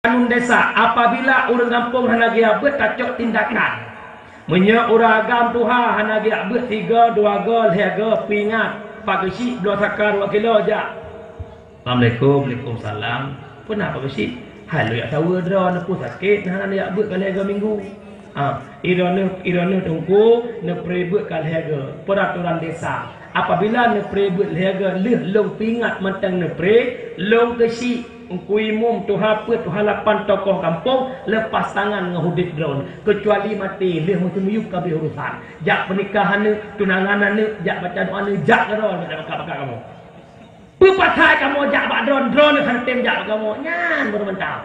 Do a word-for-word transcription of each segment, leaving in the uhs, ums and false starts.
Kanun desa, apabila ureuëng gampông hana geujak beuet, tacok tindakan. Meunyoe ureuëng agam tuha hana geujak beuet, tiga, dua go, lhée go, peuingat, Pak Geuchik bloe saka dua kilo jak. Assalamualaikum. Waalaikumsalam. Peue na Pak Geuchik? Hai lôn jak saweue droeneuh, peue sakét, hana neujak beuet ka lhée go minggu. Ah, droeneuh, droeneuh Teungku neupré beuet ka lhée go. Peuraturan desa. Apabila neupré beuet lhée go, lheueh lôn peuingat mantong neupré, lôn Geuchik, Teungku Imum, tuha peuet, tuha lapan, tokoh gampông, leupah tangan ngon udeb droeneuh. Keucuali maté, lheueh meuteumiyueb ka abéh urosan. Jak peunikahan neuh, tunangan neuh, jak baca doa neuh, jak keudroe, jak bakat-bakat kamoe. Peue pasai kamoe jak bak droeneuh, droeneuh hana tem jak bak kamoe? Nyan baru mantap.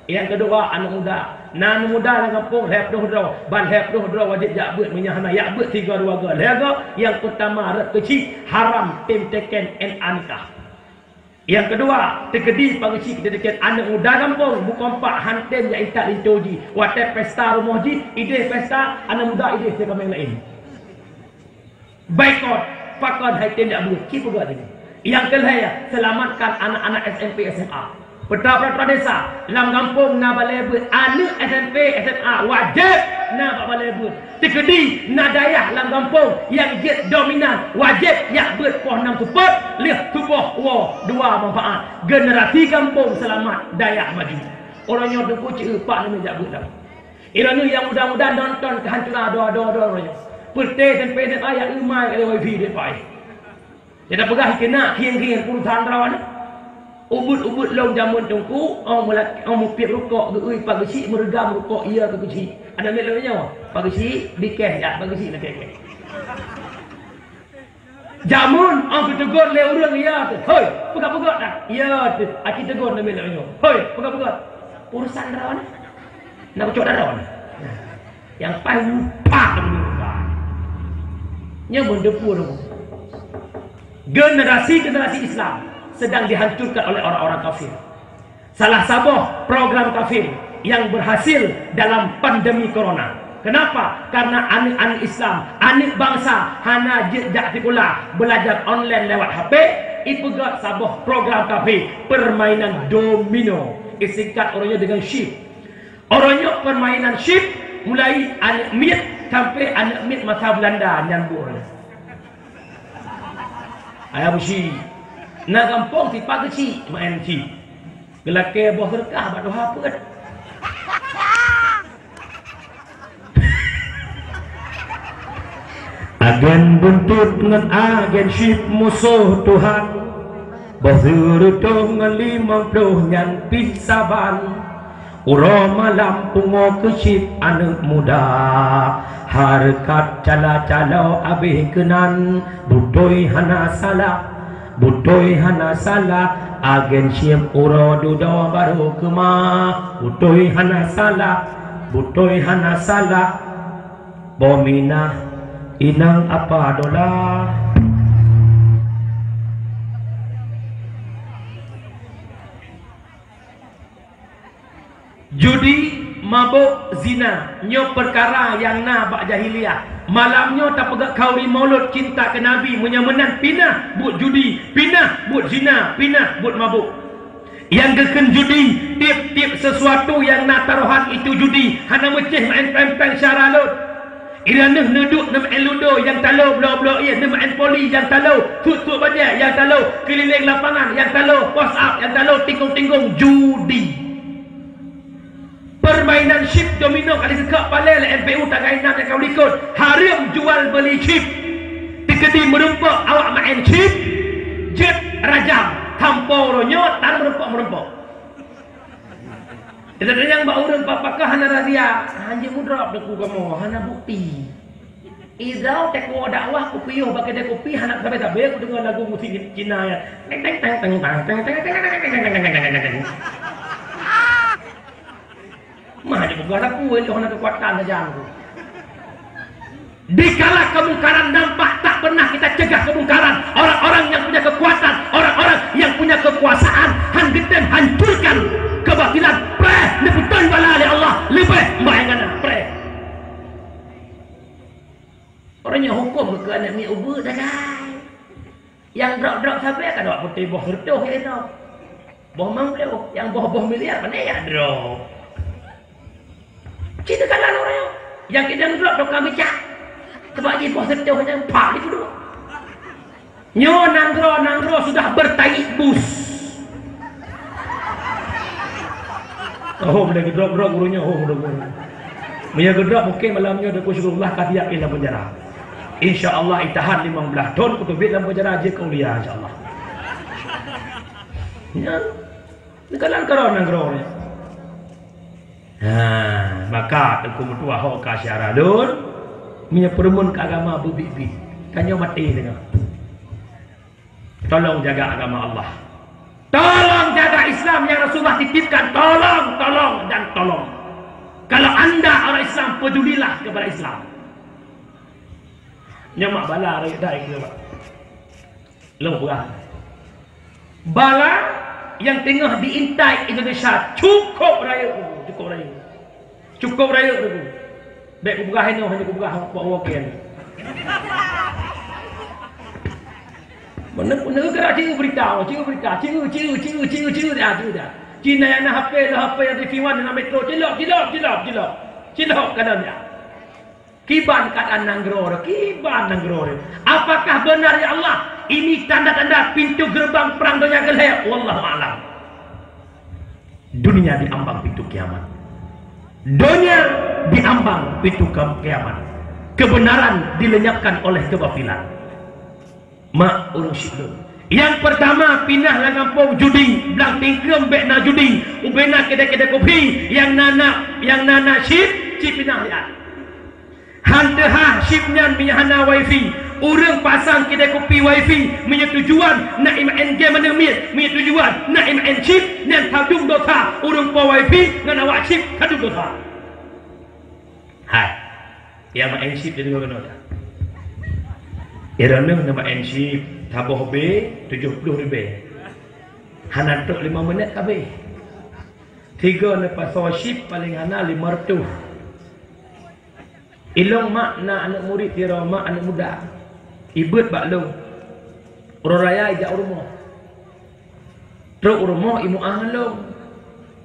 Nyang keudua, aneuëk muda. Na aneuëk muda lam gampông lhée ploh droe, ban lhée ploh droe wajéb jak beuet, meunyoe hana jak beuet, tiga dua go, lhée go. Nyang peurtama, rot keuchik, haram tem teken N A nikah. Nyang keudua, teukeudi Pak Geuchik teken aneuëk muda gampông, bukon pak han tem jak intat linto jih. Watée pesta rumoh jih, idéh pesta, aneuëk muda idéh teuka meueng laén. Boikot, pakon hai tem jak beuet, cit peugah tadi. Nyang keulhée, selamatkan anak-anak S M P, S M A. Peuta-peuta desa, lam gampông na balée beuet, aneuëk S M P, S M A wajéb na bak balée beuet. Teukeudi na dayah lam gampông nyang jeuet dominan, wajéb jak beuet poh nam seupôt, lheueh tuboh woe dua manfaat. Generasi gampông seulamat, dayah maju. Uroe nyoe Teungku ceueu pak neumé jak beuet lam. Droeneuh nyang muda-muda nonton keuhancuran adoe-adoe droeneuh. Peureté sampoe ayah eumai ka lheueh wifi dek pai. Jadi peugah keunak khieng-khieng urusan droeneuh. Ubit-ubit lom jameun Teungku, ong meulak-, ong mupiep rukok geu-ui Pak Geuchik, meureugam rukok iya keu Geuchik. Aneuk miet lôn nyoe, Pak Geuchik, bikeh jak Pak Geuchik lakée-lakée. Jameun, ong geuteugor lé ureuëng, "Ya teuh, hoi, peugah-peugah dah." "Ya teuh, aci teugor neumé lôn nyoe. Hoi, peugah-peugah." Urusan droeneuh. Na kucok droeneuh. Nyang paih lupa teumeulupa. Nyoe beundeue pun. Generasi-generasi Islam sedang dihancurkan oleh orang-orang kafir. Salah saboh program kafir yang berhasil dalam pandemi corona. Kenapa? Karena aneuk-aneuk Islam, aneuk bansa hana jeuet jak sikula, belajar online lewat H P, ipeugét saboh program kafir, permainan domino. Isingkat uroe nyoe dengan chip. Uroe nyoe permainan chip mulai aneuk miet sampai aneuk miet masa Belanda nyan buet. Ayah busi, na gampông si Pak Geuchik main chip. Geulakée boh seudeukah bak tuha peuet. Agen buntut ngon agen chip musoh tuha. Boh seureutôh ngon limong ploh nyan pih saban. Uroe malam pungo keu chip aneuk muda. Hareukat cala-calo abéh keunan, beutôi hana salah, beutôi hana salah. Agen chip uroe dudoe barô keumah, beutôi hana salah, beutôi hana salah. Bominah inong apa dola. Judi, mabök, zina, nyoe peukara nyang na bak jahiliyah. Malam nyoe tapeugét khauri maulud cinta keu Nabi, meunyoe meunan pinah buet judi, pinah buet zina, pinah buet mabök. Nyang geukheun judi, tieb-tieb sesuatu nyang na tarohan itu judi, hana meucéh maén péng-péng syara lôn. Droeneuh neuduek neumaén ludo nyang talo, bloe-bloe ié neumaén poli nyang talo, sut-sut bajée nyang talo, keulileng lapangan nyang talo, push up nyang talo, tingkong-tingkong judi. Permainan chip domino ka lheueh geukheun palée lé M P U tanggai nam nyang ka likot, hareuem jual beuli chip. Teukeudi meurumpok awak maén chip, jeuet rajam, sampoe uroe nyoe tan meurumpok-meurumpok. Teudeungoe nyang bak ureuëng pakon hana razia, hanjeuet mudrop deuk kamoe, hana bukeuti. Idau teukoe dakwah kupiôh bak keudée kupi hana sabe-sabe kudeungoe lagu musik Cina nyan. Teng, teng, teng. Mah jeuet peugah lagu, eh, hana keukuatan sajan ku. Dikala kemungkaran nampak, tak pernah kita cegah kemungkaran. Orang-orang yang punya kekuatan, orang-orang yang punya kekuasaan, han geutem hancurkan kebatilan. Preh, neupeutôi bala lé Allah, leubeh meubayangan preh. Orang yang hukum ke anak mi ubeut sagai. Yang drop-drop sabe ka dok putih boh reutôh ya itu. Boh mangkok, nyang boh-boh miliar, mana ya drop? Cina kalah orang nyoe. Nyang kidang drop dok kami cak. Sebab jih boh seutoh nyang pak di kedua. Nyoe nanggroe-nanggroe sudah bertahi bus. Oh, boleh drop-drop gurunya, oh, mudah-mudahan. Meunyoe geudrop mungkin malam nyoe Teuku Syukurullah ka siap dalam penjara. Insya Allah itahan lima belas thon, kuteubiet dalam penjara jeuet keu ulia, insya Allah. Ya. Nanggroe-nanggroe nyoe. Ha, maka Teungku meutuah ho ka syara lôn, meunyoe peureumeun keu agama beubiet-biet, tanyoe maté teungoh. Tolong jaga agama Allah. Tolong jaga Islam yang Rasulullah titipkan. Tolong, tolong, dan tolong. Kalau anda orang Islam, pedulilah kepada Islam. Nyoe mak bala rayeuk dai keu, Pak. Lôn peugah. Bala nyang teungoh diintai Indonesia cukup rayeuk, cukup rayeuk. Cukup rayeuk tu. Bèk kupeugah inoe, hana kupeugah bak woken. Mana pun negara ciu berita, ciu berita, ciu, ciu, ciu, ciu, ciu dah, ciu dah. Cina yang na H P, na H P yang di Taiwan, na metro, cilok, cilok, cilok, cilok. Cilok kanan ya. Kiban keadaan nanggroe, kiban nanggroe. Apakah benar ya Allah? Ini tanda-tanda pintu gerbang perang dunia kelhèe. Wallahu a'lam. Dunia diambang pintu kiamat. Dunia diambang pintu ke-, kiamat. Kebenaran dilenyapkan oleh kebafilan. Mak ureueng syik lôn. Nyang peurtama pinah lam gampông judi, blang tingkeum bèk na judi, ubena kedai-kedai kopi, nyang na, na, nyang na, na chip, chip pinah lihat. Han teuhah chip nyan meunyo hana wifi. Ureueng pasang kedai kopi wifi meunyo tujuan nak imaen game aneuk miet, meunyo tujuan nak imaen chip, nyan sadum dosa. Ureueng po wifi ngon awak chip sadum dosa. Hai, nyang maen chip di luwa keunoe dah. Droeneuh neumaen chip saboh B tujoh ploh ribèe. Hana trok lima minit ka abéh. Tiga neupasoe chip paléng hana lima reutôh. Ilôn mak na aneuk murit sidroe, mak aneuk muda. Ibeuet bak lôn. Uroe raya ijak u rumoh. Trok u rumoh imu'ah ngon lôn.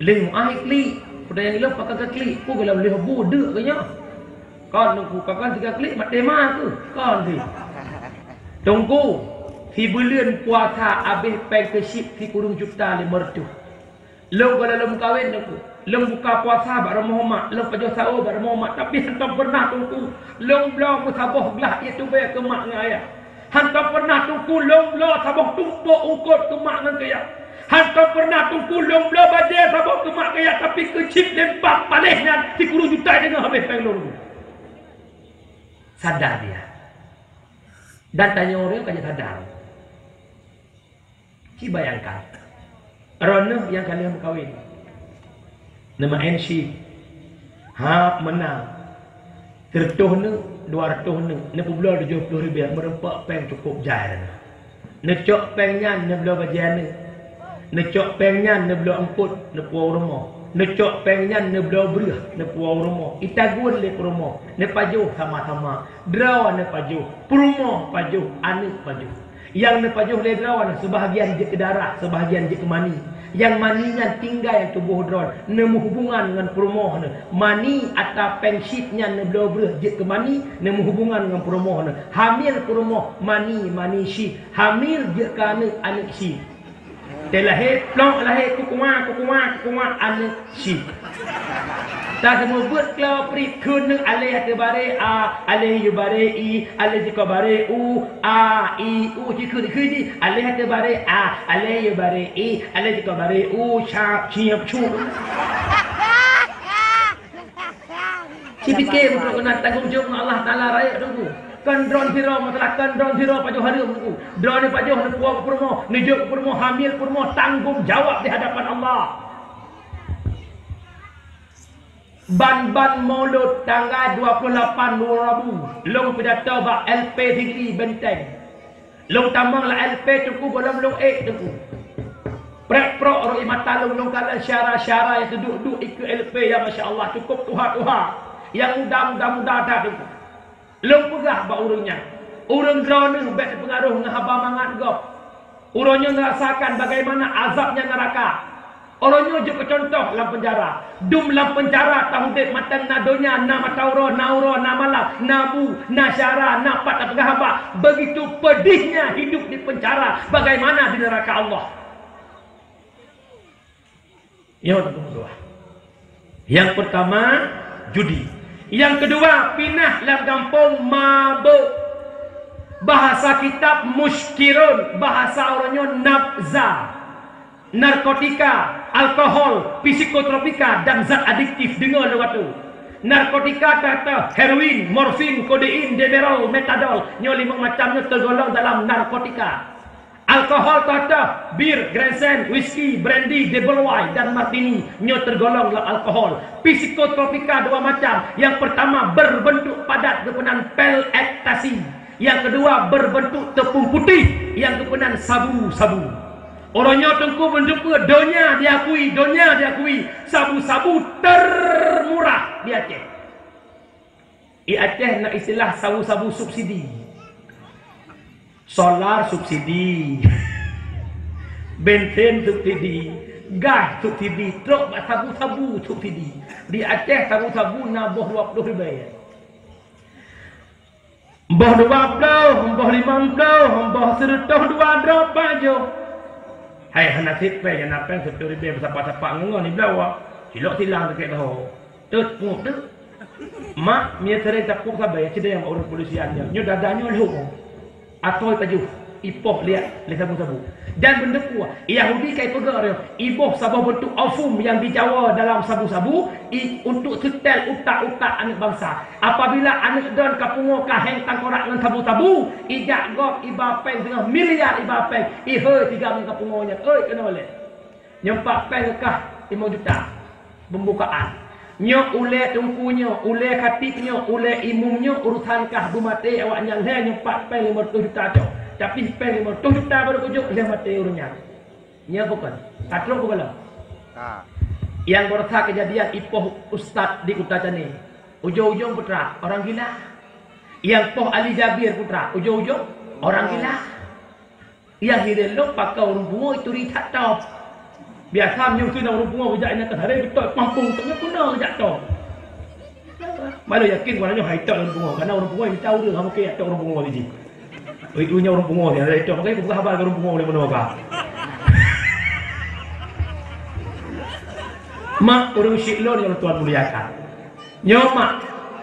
Lheuh mu'ah iklik. Peutanyong lôn, "Pakon kaklik?" Peue gohlom lheuh bu deuk keu nyoe. Kon Teungku, pakon si kaklik, maté ma keuh? Kon si. Teungku, sibuleuen puasa abéh péng keu chip sikureueng juta lima reutôh. Lôn gohlom lôn meukawen Teungku. Lôn buka puasa bak rumoh mak, lôn pajoh sahô bak rumoh mak, tapi hantom pernah Teungku lôn bloe meusaboh glah ié tubèe keu mak ngon ayah. Hantom pernah Teungku lôn bloe saboh tumpôk eungkôt keu mak ngon keu yah. Hantom pernah Teungku lôn bloe bajèe saboh keu mak keu yah, tapi keu chip lempah paléh nyan sikureueng juta teungoh habéh péng lôn. Sadar dia. Dan tanyoe ureueng ka jeuet sadar. Ci bayangkan, droeneuh nyang ka lheueh meukawen, neumaén chip, hab meunang, sireutôh neuk, dua reutôh neuk, neupeubloe tujoh ploh ribèe, meureumpok péng cukôp jai droeneuh. Neucok péng nyan neubloe bajèe aneuk, neucok péng nyan neubloe eungkôt, neupuwoe u rumoh, neucok péng nyan neubloe breueh, neupuwoe u rumoh, itagun lé peurumoh, neupajoh sama-sama, droe neupajoh, peurumoh pajoh, aneuk pajoh. Nyang neupajoh lé droe nyan, seubahagian jeuet keu darah, seubahagian jeuet keu mani. Nyang mani nyan tinggai lam tuboh droe, neumeuhubungan ngon peurumoh neuh. Mani ata péng chip nyan neubloe breueh jeuet keu mani, neumeuhubungan ngon peurumoh neuh. Hamil peurumoh, mani, mani chip. Hamil jeuet keu aneuk, aneuk chip. Teuh lahé, plok lahé, kukua, kukua, kukua, aneuk chip. Taseumeubeuet klo prit kheun neuh, alèh ateueh baré a, alèh yue baré i, alèh sikoe baré u, a, i, u, sikheun-kheun jih, alèh ateueh baré a, alèh yue baré i, alèh sikoe baré u, cap, ciep, cup. Ci piké beutôi keunan tanggông jaweueb ngon Allah Taala rayeuk Teungku. Kon droe sidroe masalah, kon droe sidroe pajoh hareuem Teungku. Droe neupajoh neupuwoe keu peurumoh, neujok keu peurumoh, hamil peurumoh, tanggông jawab di hadapan Allah. Ban-ban Maulud tanggai dua ploh lapan buleuen Rabu, lôn pidato bak L P Sigli Benteng. Lôn tamong lam L P Teungku gohlom lôn ék Teungku. Prek-prok rot ie mata lôn, lôn kalon syedara-syedara nyang teuduek-duek ikeue L P nyang masya Allah cukôp tuha-tuha. Nyang muda-muda muda that Teungku. Lôn peugah bak ureueng nyan, ureueng droeneuh bèk teupeungaroh ngon haba mangat gob. Uroe nyoe neurasakan bagaimana azabnya neraka. Uroe nyoe jeuet keu contoh lam peunjara. Dum lam peunjara taudeb mantong na donya, na mata uroe, na uroe, na malam, na bu, na syara, na pat tapeugah haba. Begitu pedihnya hidup di penjara, bagaimana di neraka Allah. Nyoe teungku dua. Yang pertama, judi. Yang kedua, pinah lam gampông mabök. Bahasa kitab muskirun, bahasa uroe nyoe nabza. Narkotika, alkohol, psikotropika, dan zat adiktif. Deungoe lôn kata. Narkotika teuh-teuh heroin, morfin, kodein, demerol, metadol. Nyoe limong macam nyoe tergolong dalam narkotika. Alkohol teuh-teuh, bir, Grandstand, whisky, brandy, double wine, dan martini, nyoe tergolong dalam alkohol. Psikotropika dua macam. Yang pertama berbentuk padat, geupeunan pil ekstasi. Yang kedua berbentuk tepung putih, yang geupeunan sabu-sabu. Uroe nyoe teungku meunyoe donya diakui, donya diakui, sabu-sabu termurah di Aceh. Di Aceh na istilah sabu-sabu subsidi. Solar subsidi. Bensin subsidi. Gas subsidi. Trok bak sabu-sabu subsidi. Di Aceh sabu-sabu na boh dua ploh ribèe. Boh dua ploh, boh limong ploh, boh sireutoh dua droe pajoh. Hai, hana sép péng, nyang na péng sireutoh ribèe beusapa-sapa ngon ngon ibloe. Cilok silang sakét leuho. Teut, pungo teut. Mak, mie sering tapok sabe, cideng mak ureueng polisian nyoe. Nyoe dada nyoe lhok. Atoi pajoh, ipoh liat lé sabu-sabu. Dan beuneuku, Yahudi kai peugah nyoe, iboh saboh beuntuk ofum nyang dijawa dalam sabu-sabu, i, untuk setel utak-utak aneuk bansa. Apabila aneuk don ka pungo kaheng tangkorak ngon sabu-sabu, ijak gob iba péng teungoh miliar iba péng, ihôi siga ngon ka pungo nyan. Oi, keunoe lé. Nyoe pat péng kah limong juta pembukaan. Nyoe ulèe teungku nyoe, ulèe khatib nyoe, ulèe imum nyoe, urusan kah beumaté awaknyan lhèe nyoe pat péng limong reutôh juta cok. Tapi péng limong reutôh juta barô kujok lheueh maté ureueng nyan. Nyoe bukon. Ka trok bukon lom? Ka. Nyang baroesa keujadian ipoh ustaz di Kuta Candi. Ujong-ujong peue teuma, orang gila. Nyang poh Ali Jabir peue teuma, ujong-ujong orang gila. Nyang hireuen lôn pakai ureueng pungo ituri that top. Biasa meunyoe keunan ureueng pungo geujak inan keu saré beutôi pampung teungoh puna geujak top. Malu yakin geuh nyoe hai top ureueng pungo, karena ureueng pungo mita ureueng hana keu top ureueng pungo jih. Oi, tu nyoe ureueng pungo nyoe, hai top. Makanya kupeugah haba keu ureueng pungo lé meunoe ka. Mak ureueng syik lôn nyang Tuhan muliakan. Nyoe mak,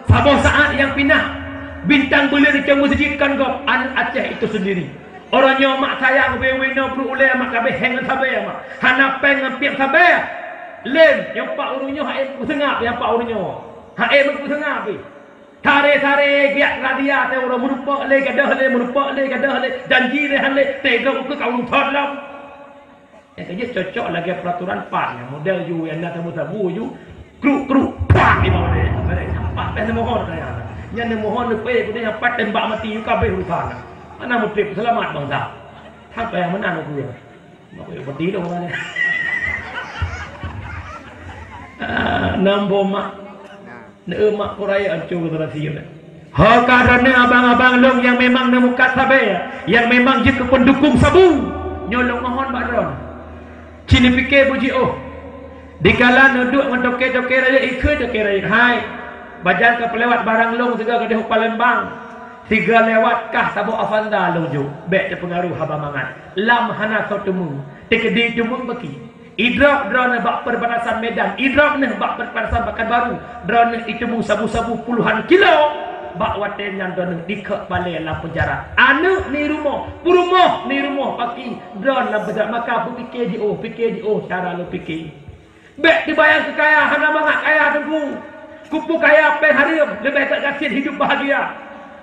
saboh saát nyang pinah bintang buleuen di cong meuseujid kon gob, aneuk Aceh itu sendiri. Uroe nyoe mak sayang ubé-ubé noe peuet ulèe mak ka beuheng ngon sabe mak. Hana péng ngon piep sabe. Lem, nyang pat ureueng nyoe hana meuseungab, nyang pat ureueng nyoe. Hana meuseungab pih. Saré-saré giak radia teuh uroe meurumpok lé gadoh lé, meurumpok lé gadoh lé. Janji lé han lé, teuh droe ukeue ka ureueng thot lom. Nyang keujeuet cocok lagèe peraturan pat nyan, model ju nyang na sabu-sabu ju, kruk-kruk, pak, di bawah dia. Sampai dah nampak dah neumohon dah nyan. Nyan neumohon leupie, kemudian nyang pat tembak mati, ju kabeh urusan. Mana mutlib selamat bangsa. Sampai yang menang aku ya. Mak yuk mati dong mana. Ah, nambo mak. Neueu mak puraya ancô generasi nyoe. Ho ka droeneuh abang-abang lôn nyang memang neumukat sabe, nyang memang jeuet keu peundukung sabu, nyoe lôn mohon bak droeneuh. Ci neupike beujiôh. Dikala neuduek ngon toke-toke rayeuk ikheun toke rayeuk hai. Bajan ka peulewat barang lôn sigoe gadôh u Palembang. Sigoe lewat kah saboh Avanza lôn jok. Bèk teupeungaruh haba mangat. Lam hana soe teumeu. Teukeudi teumeu baki. Idrop droeneuh bak perbatasan Medan, idrop neuh bak perbatasan Pekanbaru, droeneuh iteumeu sabu-sabu puluhan kilo. Bak watèe nyan droeneuh dikheun balèe lam penjara. Aneuk ni rumoh, peurumoh ni rumoh paki, droeneuh lam penjara. Maka beupike jiôh, pike jiôh cara lôn pike. Bèk teubayang keu kaya, hana mangat kaya teungku. Kupeue kaya péng hareuem, leubeh that gasien hidup bahagia.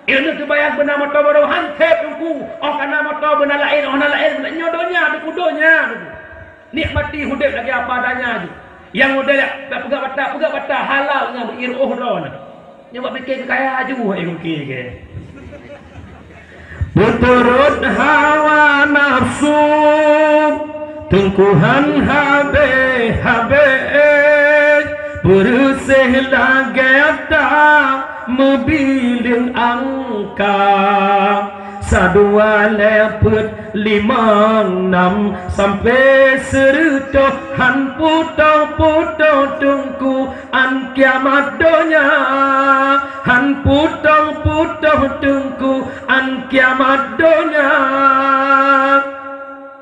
Ileuh teubayang beuna moto barô han sép teungku, 'oh kana moto beuna laén, 'oh na laén beuna nyoe donya teungku, donya teungku. Nikmati udép lagèe apa adanya ju. Nyang model jak peugah bata, peugah bata halal nyan beu iroh droeneuh. Nyoe bak pike keu kaya ju, hai geuki ke. Peuturot hawa nafsu, teungkuhan habéh-habéh, beureuséh lagèe ata meubileung angka. Sadua lhèe peuet limong nam sampoe seureutôh, han putôh-putôh teungku, 'an kiamat donya. Han putôh-putôh teungku, 'an kiamat donya.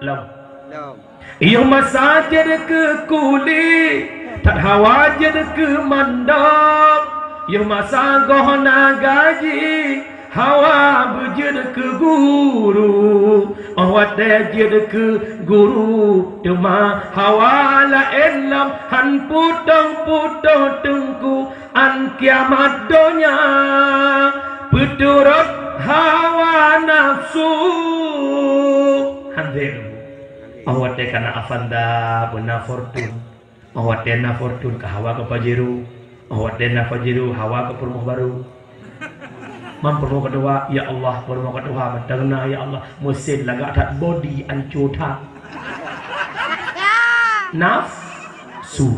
Lom. Lom. Yoh masa jeuet keu kuli, that hawa jeuet keu mandum. Yoh masa goh na gaji, hawa beujeuet keu guru. Óh watèe jeuet keu guru, teuma hawa laén lom, han putôh-putôh teungku, 'an kiamat donya, peuturot hawa nafsu. Han deh. Óh watèe kana Avanza, beuna Fortuner. Óh watèe na Fortuner ka hawa keu Pajero. Óh watèe na Pajero hawa keu peurumoh barô. Man peurumoh keudua, ya Allah, peurumoh keudua mantong na, ya Allah. Meusén lagak that, bodi anco that. Nafsu.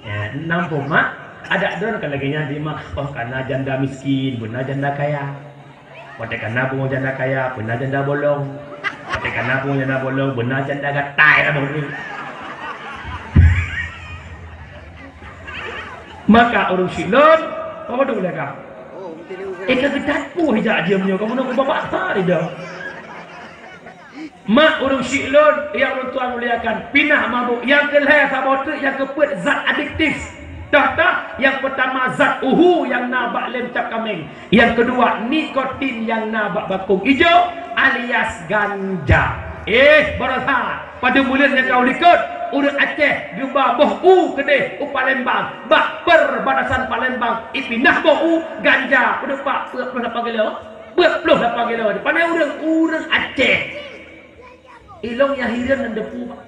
Ya, nam poh mak, adak droen ka lagèe nyan di mak. Óh kana janda miskin, beuna janda kaya. Watèe kana pungo janda kaya, beuna janda bolong. Watèe kana pungo janda bolong, beuna janda gatai lah bang. Maka ureueng Silon, apa tu boleh kah? Eh, ka geudat puih jak jeuem nyoe, kamu nak ubah bahasa dah. Mak ureueng Silon nyang ulôn tuan muliakan, pinah mabök. Nyang keu lhèe saboh teuk, nyang keu peuet zat adiktif. Toh-toh, nyang peutama zat uhu nyang na bak lem cap kaméng. Nyang keudua, nikotin nyang na bak bakong ijo alias ganja. Eh, baroesa, padum buleuen nyang ka u likot, ureueng Aceh geuba boh u keudeh u Palembang. Bak perbatasan Palembang, ipinah boh u ganja, peudeupak peuet ploh lapan kilo. Peuet ploh lapan kilo. Pane ureueng, ureueng Aceh. Ilong nyang hireuen ngon depu, Pak.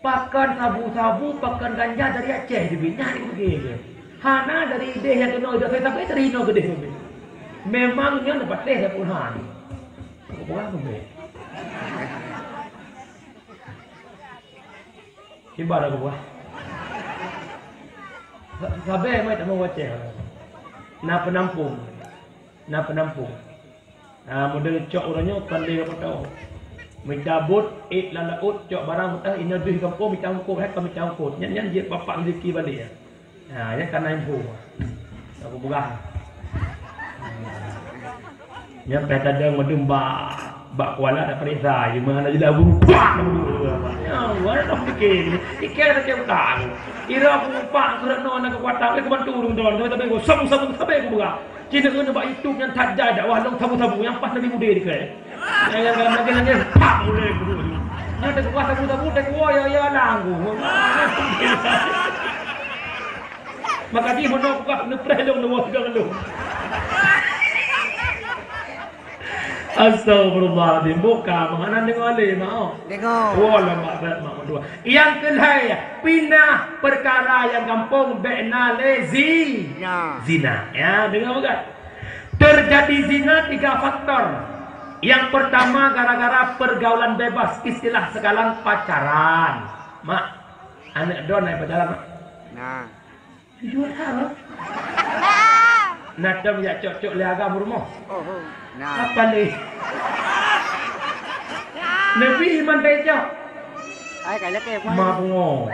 Pakon sabu-sabu, pakon ganja dari Aceh, dibi nyan ibu ke. Hana dari ideh nyang keunoe, ideh saya sampai dari inoe keudeh. Memang nyan dapat teh dapur han. Aku bukan tu, be. Kiban aku buah. Sa-, sabe mai tak mau Aceh. Na penampung. Na penampung. Ah, model cok ureueng nyoe pandai apa tau. Mita bot, eh, lam laôt, cok barang mentah, ina deuh gampông, mita ungkot, hai ka mita ungkot. Nyan, nyan jeuet bapak rezeki balik, ya. Ha, nyan ka na info. Aku peugah. Nyan payah tadong madum bak, bak kuala dak periksa, cuma hana jeulaih buru kuat. Ya, wala dah fikir. Fikir dah keu utang. Kira aku umpak surat nona kekuatan, eh, kebantu urung don, tapi aku sabu-sabu, tapi aku peugah. Cina keuneuk bak YouTube nyan that jai dakwah lôn sabu-sabu nyang pas Nabi Mude dikeue. Nyang, nyang dalam lagèe-lagèe, pam, ulèe guru. Nyan teukuah sabu-sabu, teukuah ya, ya, langgu. Maka di hono buka neupreh lôn, neuwoe sidang lôn. Astagfirullahaladzim, buka, makanan deungoe lé, mak, oh. Deungoe. Wah, lama banget, mak, dua. Nyang keulhèe, pinah peukara nyang gampông bèk na lé zi-, zina. Ya, deungoe peugah. Terjadi zina tiga faktor. Yang pertama gara-gara pergaulan bebas, istilah sekarang pacaran. Mak, aneuk droen na pacaran, Mak? Nah. Jujur ha? Na tom jak cok-cok lé agam rumoh. Oh, oh. Nah. Apa lé? Nabi iman teucok. Ai, kai lakèe, Puan. Ma bungo.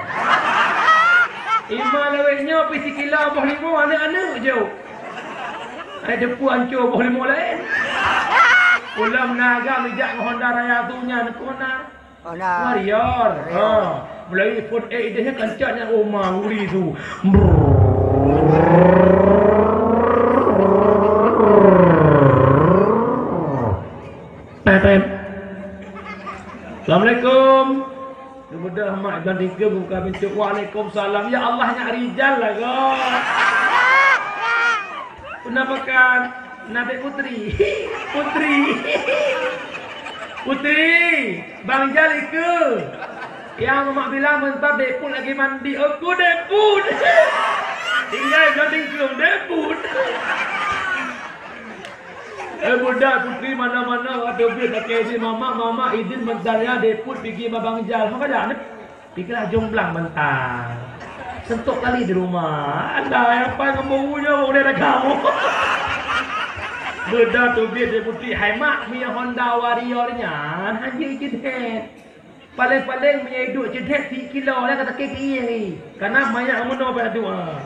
Ima lawét nyoe pih sikilo boh limo aneuk-aneuk jok. Ai depu anco boh limo laén. Ulam naga mijak ngon Honda Raya tu nyan kona. Oh, nah. Warrior. Warrior. Ha. Mulai phone eh ideh kan cak nyan, oh, ma nguri tu. Brrrr. Pep, pep. Assalamualaikum. Kemudian Ahmad dan tiga buka pintu. Waalaikumsalam. Ya Allah, nyak Rijal lah kau. Kenapa kan? Nabi Putri. Putri. Putri. Bang Jal ikeue. Ya, Mamak bilang meuntah Deput lagi mandi. Aku Deput. Tinggai blah tingkung Deput. Eh, budak Putri mana-mana, aduh, biar pakai izin mama, mama izin bentar ya, Deput pigi ma Bang Jal. Apa dah? Pigi lah jomblang bentar. Sentuk kali di rumah. Ada apa yang mau punya, mau udah ada kamu. Keuda teubiet di buti hai mak, meunyoe Honda Warrior nyan hana jeuet. Paléng-paléng meunyoe iduek ceudet sikilo, lam ka sakét keuieng i. Kana manyak meunoe bak duek.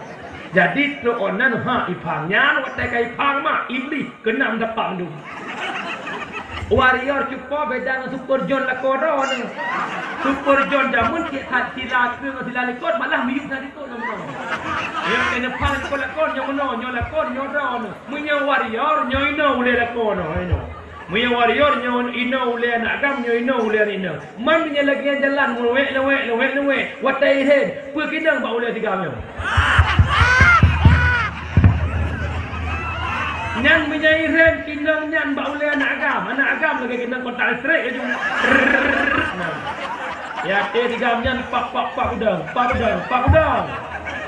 Jadi trok ôn nan ha iphang nyan, watèe ka iphang mak, Iblih keunam dapat mandum. Warrior cupo beda ngon Super John lakoe droeneuh. Super John jameun cit that sila keu ngon sila likot, malah miyueb na likot na meunoe. Nyoe keuneuk phang likot lakoe nyoe meunoe, nyoe lakoe nyoe droeneuh. Meunyoe Warrior nyoe inoe ulèe lakoe nyoe, inoe. Meunyoe Warrior nyoe inoe ulèe aneuk agam, nyoe inoe ulèe aneuk inong. Man meunyoe lagèe nyan jalan lewek, lewek, lewek, lewek. Watèe irem, peue keunong bak ulèe tigam nyoe. Nyan meunyoe irem keunong nyan bak ulèe aneuk agam. Aneuk agam lagèe keunong kontak listrik laju. Nah. Ya, até tigam nyan pak, pak, pak udang, pak udang, pak udang.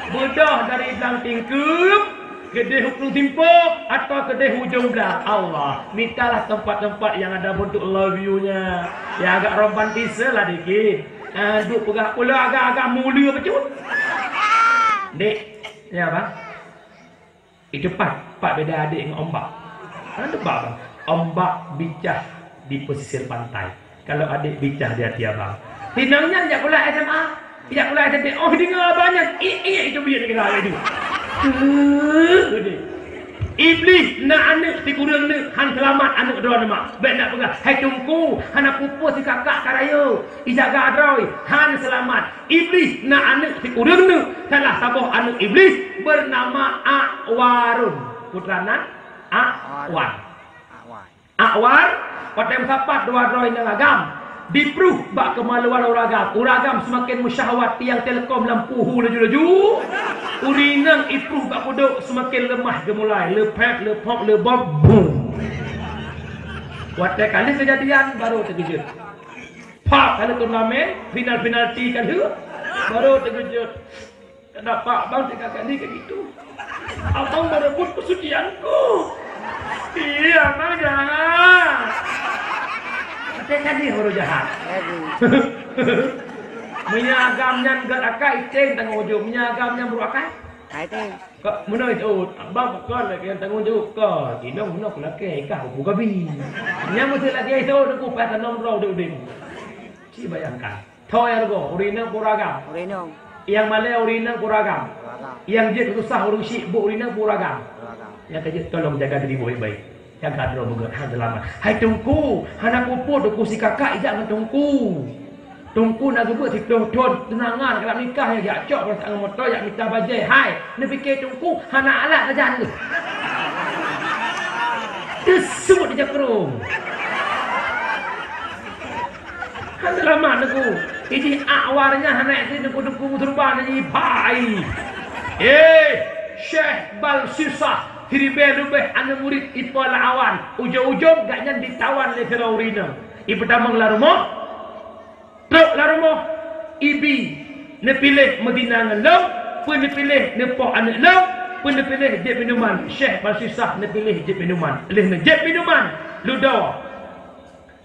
Beudôh dari blang tingkeup, keudeh u plueng simpôk, atawa keudeh u ujong blang. Allah, mitalah tempat-tempat yang ada bentuk love you-nya. Yang agak romantis lah dikit. Ah, duek peugah pula agak-agak mulia bacut. Dek, ya, Bang? Itu pat, pat beda adek ngon ombak. Kan debat, Bang. Ombak bicah di pesisir pantai. Kalau adek bicah di hati abang. Tinang nyan jak pula S M A. Jak pula S M P. Oh, deungoe abang nyan. Ih, ih, itu biet kira itu. Iblih na aneuk sikureueng neuk, han seulamat aneuk droeneuh mak. Bèk nak peugah, "Hai Teungku, hana peue-peue si kakak ka rayeuk. Ijaga droe, han seulamat." Iblih na aneuk sikureueng neuk, salah saboh aneuk Iblih bernama Akwarun. Putra nan Akwan. Akwan. Watèe meusapat dua droe inong agam, dipruh bak keumaluan ureueng agam. Ureueng agam seumaken meusyahwat tiang telekom lampu hu laju-laju. Ureueng inong ipruh bak kudok seumaken leumah geumulai, leupèk, leupok, leubom, bum. Watèe ka lheueh keujadian, baru teukeujot. Pak, ka lheueh turnamen, final penalti ka lheueh, baru teukeujot. Kenapa abang tiga kali kayak gitu? Abang merebut persucianku. Iya, abang jahat. Tiga kali baru jahat. Meunyoe agam nyan gèt akai, item tanggong jaweueb. Meunyoe agam nyan brôk akai? Item. Kok meunoe itu, abang bukan lagi yang tanggung jawab kau. Inong meunoe keu lakèe, kah buku gabi. Nyan meusti lagèe itu, deungon payah tanom droe udép-udép. Ci bayangkan. Tho nyang rugoe, ureueng inong peue ureueng agam? Ureueng inong. Nyang malèe ureueng inong peue ureueng agam? Ureueng agam. Nyang jeuet susah ureueng syik buet ureueng inong peue ureueng agam? Ureueng agam. Nyang ka jeuet tolong jaga diri baik-baik. Jaga droe beugèt, han seulamat. Hai Teungku, hana peue-peue Teungku si kakak ijak ngon Teungku. Teungku na geubeuet siplôh thôn teunangan, ka nikah, jak cok ngon moto, jak mita bajèe. Hai, neupike Teungku hana alat sajan lé. Teusut ija krueng. Kan seulamat Teungku. Iji Akwar nyan hana ék Teungku-Teungku meusurban iji pai. Eh, Syekh Balsisah siribèe leubèh aneuk murit ipo lam awan. Ujong-ujong gobnyan ditawan lé sidroe ureueng inong. Ipeutamong lam rumoh, trok lam rumoh, ibi neupiléh meuzina ngon lôn, peue neupiléh neupoh aneuk lôn, peue neupiléh jép minuman. Syekh Balsisah neupiléh jép minuman. Lheueh neujép minuman, ludoe.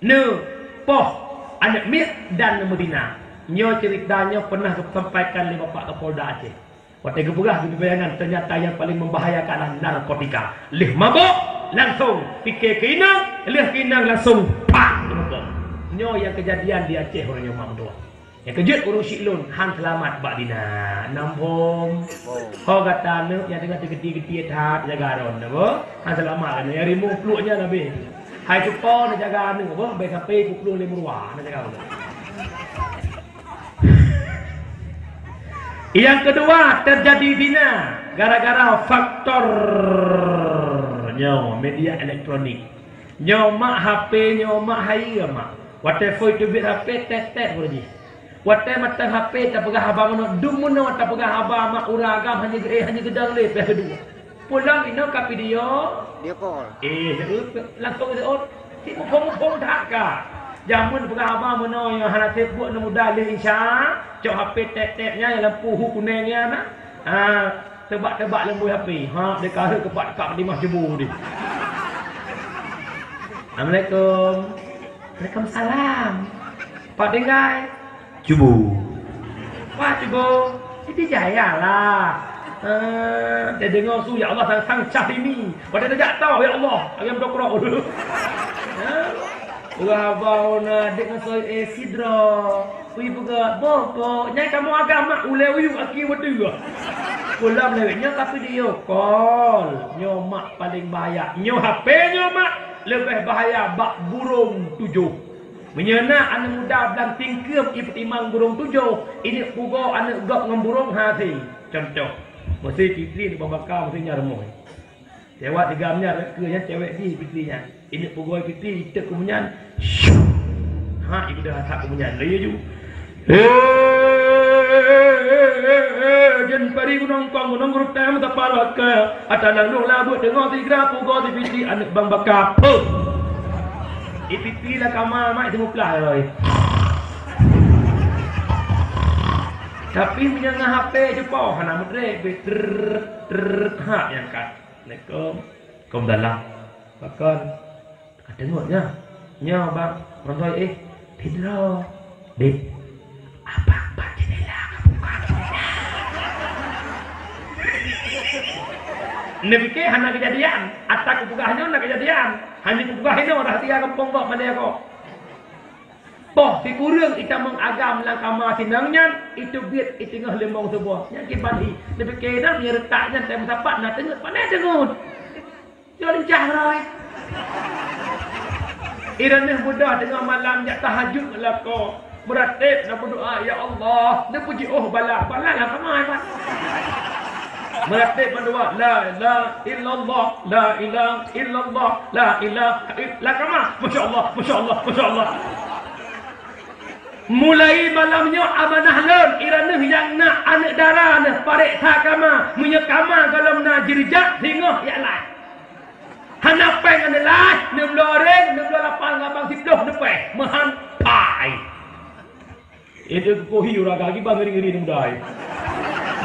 Neupoh aneuk miet dan neumeuzina. Nyoe ceurita nyoe peunah geusampaikan lé Bapak Kapolda Aceh. Watèe geupeugah geupeubayangan, teunyata nyang paleng meumbahayakan adalah narkotika. Lheueh mabök, langsông pike keu inong, lheueh keu inong langsông pah! Nyoe nyang keujadian di Aceh uroe nyoe mak meutuah. Nyang keujeuet ureueng syik lôn han seulamat bak dina. Nam phom. Ho gata aneuk nyang teungoh teugeudi-geudi that jaga droeneuh, boh. Han seulamat keunoe nyang rimueng pluek nyan habéh. Hai cupo neujaga aneuk, boh, bèk sampai peuet plôh lé meuruwa neujaga aneuk. Nyang keudua teujadi zina gara-gara faktor nyoe media elektronik. Nyoe mak H P, nyoe mak hayeue mak. Watèe phôn teubiet H P, tét-tét baroe jih. Watèe mantong H P tapeugah haba meunoe, dum meunoe tapeugah haba mak ureueng agam hana geu-, eh, hana geudong lé pih keudua. Pulang inoe ka video. Video call. Eh, langsung leuôt. Cit muphom-muphom that ka. Jameun peugah haba meunoe nyang hana sép buet aneuk muda lé Isya, cok H P tét-tét nyan, lampu hu kuneng nyan na. Ha, teubak-teubak lam buet H P. Ha, deuh ka rhot keu Pak Fatimah cubo deh. Assalamualaikum. Waalaikumsalam. Pat tinggai? Cubo. Wah, cubo. Siti Jaya lah. Ah, teudeungoe su, ya Allah, sang-sang cah ini. Watèe tajak tau, ya Allah, lagèe meudokrok. Ha? Ureueng haba na dek ngon soe, eh, sidroe. Ui peugah, "Boh, boh, nyan kamoe agam mak, ulèe uyuek aki wateue." Pulang lewat nyoe ka video call. Nyoe mak paling bahaya. Nyoe H P nyoe mak leubeh bahaya bak burông tujoh. Meunyoe na aneuk muda blang tingkeum ipeutimang burông tujoh, ineuk pugoe aneuk gob ngon burông hase. Contoh, meusé Fitri aneuk babaka meusé nyan rumoh. Cewek tiga meunyan rot keue nyan cewek jih Fitri nyan. Ineuk pugoe Fitri, iteuk keu meunyan. Syuh! Ha, ibeudôh that keu meunyan. Laju. Eh, eh, eh, eh, eh, jen pari gunong kong, gunong geurutem, tapal baka. Ata nang dong labeuet teungoh sigra pugoe si Fitri aneuk bang baka. Puh! I Fitri lam kama, mak, itu muplah, oi. Tapi meunyoe ngon H P cupo, hana meudrek, trrrr, trrrr, ha, nyang kat. Assalamualaikum. Waalaikumsalam. Pakon? Ka teungeut nyoe. Nyoe bang, meurantoi eh. Tidroe. Dek, abang bak jendela ka buka jendela. Neupike hana keujadian. Ata kupeugah nyoe na keujadian. Hana kupeugah inoe rahsia gampông gob mandé gob. Poh sikureueng itamong agam lam kama sinang nyan, iteubiet iteungoh limong suboh. Nyan kiban hi. Neupike dah meunyoe reutak nyan, tai meusapat na teungeut, pane teungeut. Jok lincah roh. Ireuneuh beudoh teungoh malam jak tahajud ngon lakoe. Meurateb na beudoa, "Ya Allah, neupeujiôh bala." Bala lam kama, Pak. Meurateb meudoa, "La ilaha illallah, la ilaha illallah, la ilaha ill-," lam kama. Masya Allah, masya Allah, masya Allah. Mulai malam nyoe amanah lôn, ireuneuh nyang na aneuk dara neuh pareksa kama, meunyoe kama gohlom na jeurijak, singoh jak laih. Hana péng aneuk laih, neubloe reng, neubloe lapan, ngabang siploh neupéh, meuhan pai. Itu kukohi urang kaki bang ngeri-ngeri aneuk muda.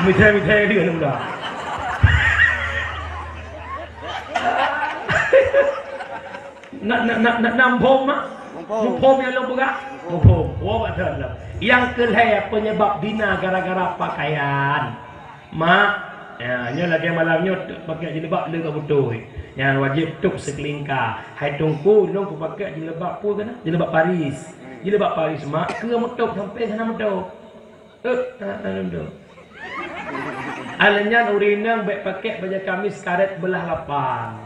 Mithai-mithai dia aneuk muda. Nak, nak, nak, nak, nak muphom, mak? Muphom. Muphom nyang lôn peugah? Muphom. Muphom. Woe bak dalam. Nyang keulhèe penyebab zina gara-gara pakaian. Mak, ya, nyoe lagèe malam nyoe t-, pakai jilbab le ka beutôi. Nyan wajéb tôb seukeulingka. Hai Teungku, lôn kupakèk jilbab peue keunan? Jilbab Paris. Jilbab Paris, mak, keu meutôb sampoe hana meutôb. Eh, hana meutôb. Alah nyan ureueng inong bèk pakèk bajèe kamis karét beulah lapan.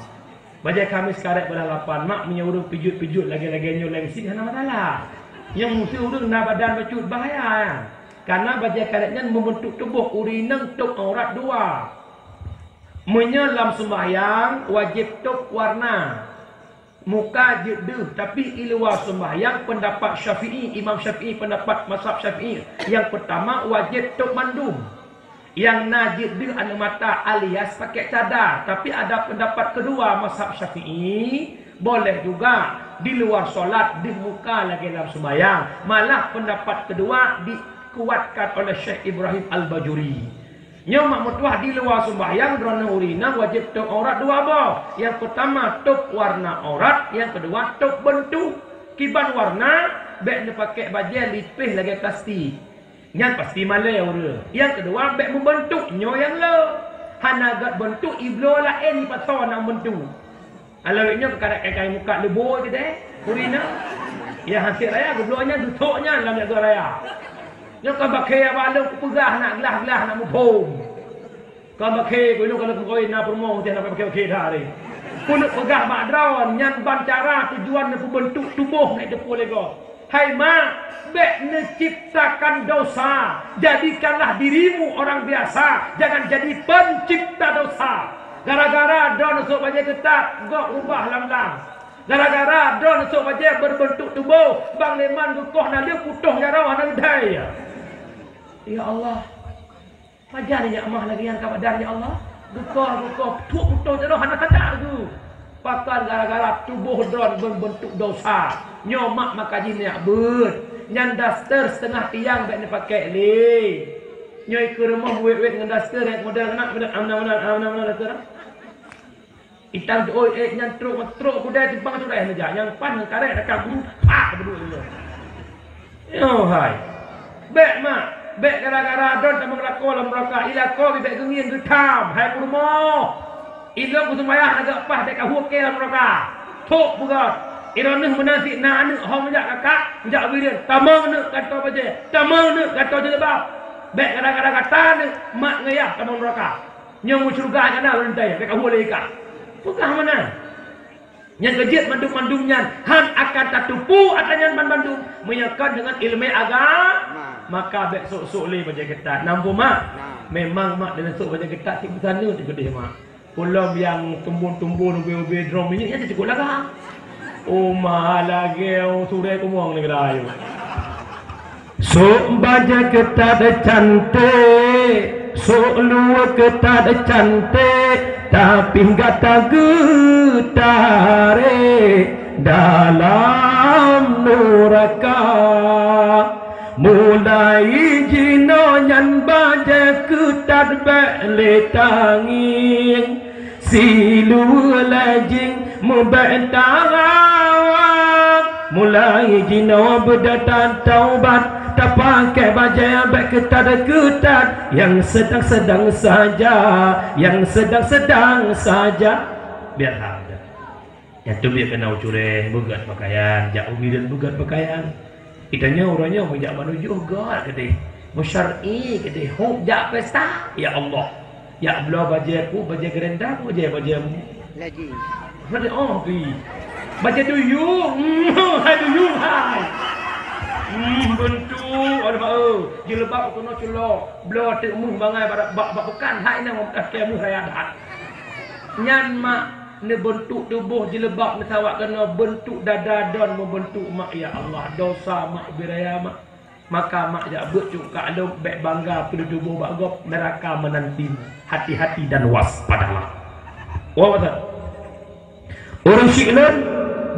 Bajèe kamis karét beulah lapan, mak, meunyoe ureueng pijuet-pijuet lagèe-lagèe nyoe lengsit hana masalah. Nyang meuseuh ureueng na badan bacut bahaya nyan. Karena bajèe karét nyan meubeuntuk tuboh ureueng inong tôb aurat dua. Meunyoe lam seumbahyang wajéb tôb warna muka jeuet deuh, tapi i luwa seumbahyang pendapat Syafi'i, Imam Syafi'i pendapat mazhab Syafi'i yang pertama wajéb tôb mandum. Nyang na jeuet deuh aneuk mata alias pakai cadar. Tapi ada pendapat kedua mazhab Syafi'i, boleh juga di luar solat deuh muka lagèe lam seumbahyang. Malah pendapat kedua dikuatkan oleh Syekh Ibrahim Al-Bajuri. Nyoe mak meutuah di luwa seumbahyang droeneuh ureueng inong wajéb tôb aurat dua boh. Nyang pertama tôb warna aurat, nyang kedua tôb beuntuk. Kiban warna, bèk neupakèk bajèe lipéh lagèe plastik. Nyan pasti malèe ureueng. Nyang keudua, bèk meubeuntuk nyoe nyang le. Hana gèt beuntuk, ibloe laén ipasoe na beuntuk. Alah nyoe keukarat kai-kai muka leubo teuh deh. Ureueng inong. Nyang hanset raya geubloe nyan dutok nyan lam jaga raya. Nyoe ka bakhe abah lôn kupeugah nak glah-glah nak muphom. Ka bakhe, keu lôn ka lôn kawin na peurumoh, teuh na bakhe-bakhe that hari. Keuneuk peugah bak droe, nyan ban cara tujuan neupeubeuntuk tuboh ngon teupeu lé gob. Hai mak, bèk neuciptakan dosa. Jadikanlah dirimu orang biasa, jangan jadi pencipta dosa. Gara-gara droeneuh sôk bajèe keutat, gob ubah lam-lam. Gara-gara droeneuh sôk bajèe berbentuk tuboh, Bang Leman geukoh naleueng putôh jaroe hana geuthai. Ya Allah. Pajan jak mah lagèe nyan ka badan, ya Allah? Geukoh, geukoh, putôh-putôh jaroe hana sadak geuh. Pakon gara-gara tuboh droeneuh berbentuk dosa. Nyoe mak maka jih neujak beuet. Nyan daster seutengah tiang bèk neupakèk lé. Nyoe ikeue rumoh wét-wét ngon daster, eh, model aneuk, model aneuk, model aneuk, model daster. Itang deuh, eh, nyan trok, trok kudai simpang cureh meujak. Nyang pan ngon karét raka guru, pak, beudua nyoe. Yo hai. Bèk mak. Bék gara-gara droe tamong lakoe lam nuraka, i lakoe bèk geungieng geutham, hai peurumoh. Ilôn kuseumayang lagèe paih bék kahukée lam nuraka. Thok peugah, droeneuh meunan cit na aneuk hom jak kakak, jak bireuen, tamong neuk kantô bajèe, tamong neuk kantô jilbab. Bék gara-gara gata neuk mak ngon yah tamong nuraka. Nyoe meusyeuruga hana lôn teuntèe, bék kahukée lé ka. Peugah meunan. Nyang keujeuet mandum-mandum nyan hán akan tateupeue atra nyan banmandum meunyoe kon deungon ileumèe agama. Maka bék sôk-sôk lé bajèe keutat. Nampu mak? Memang mak deungon sôk bajèe keutat cit beusana teuh keudéh mak. Peulom nyang tumbon-tumbon ubé-ubé droe minyeuk nyan cukôp lagak. Oh ma lagèe surée kumong neugara ayue. Sôk bajèe keutat canték, sôk luweue keutat canték, tapi gata geutarek dalam nuraka. Mulai jinoe nyan bajèe keutat bék lé tangieng. Siluweue lajing meubèk tawa, mulai jinoe beudata taubat, tapakèe bajèe bék keutat-keutat, nyang seudang-seudang saja, nyang seudang-seudang saja. Biar hana. Nyang teubiet keunoe u Cureng beugöt peukayan, jak u Bireuen beugöt peukayan. Geutanyoe uroe nyoe meujak banujôh göt keudéh, meusyar'i keudéh, hok jak pesta, ya Allah. Jak bloe bajèe ku, bajèe gerendang, bajèe, bajèe lagi. Bajèe oh pi. Bajèe duyung, hmm, hai duyung hai. Hmm, beuntuk, aduh, eh, jilbab keunoe culok, bloe teuk meuh bangai bak, bak, bak peukan, hai nang meuh raya that. Nyan mak neubeuntuk tuboh jilbab neusawak keunoe beuntuk dada don meubeuntuk mak, ya Allah, dosa mak ubé raya mak. Maka mak jak beuet cukak lôn bék bangga peudeuh tuboh bak gob, neraka menantimu. Hati-hati dan waspadalah. Wah, beutôi. Ureueng syik lôn,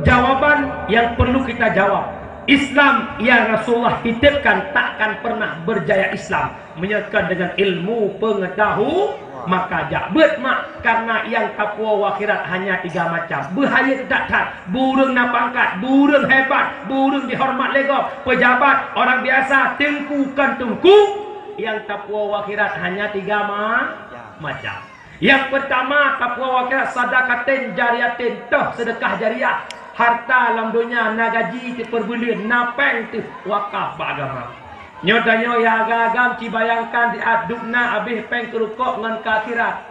jawaban yang perlu kita jawab. Islam yang Rasulullah titipkan takkan pernah berjaya Islam meunyoe kon deungon ilmu peungetahu-, maka jak beuet mak, karena nyang tapuwoe u akhirat hanya tiga macam. Beuhayeu that-that, beu ureueng na pangkat, beu ureueng hebat, beu ureueng jihoreumat lé gob, pejabat, orang biasa, teungku kon teungku, nyang tapuwoe u akhirat hanya tiga ma-, macam. Nyang peurtama, tapuwoe u akhirat sadaqatin jariyatin, toh seudeukah jariah. Harta lam donya na gaji teuh peubuleuen, na péng teuh wakaf bak agama. Nyoe tanyoe nyang agam-agam, ci bayangkan siat dubna abéh péng keu rukok ngon keu akhirat.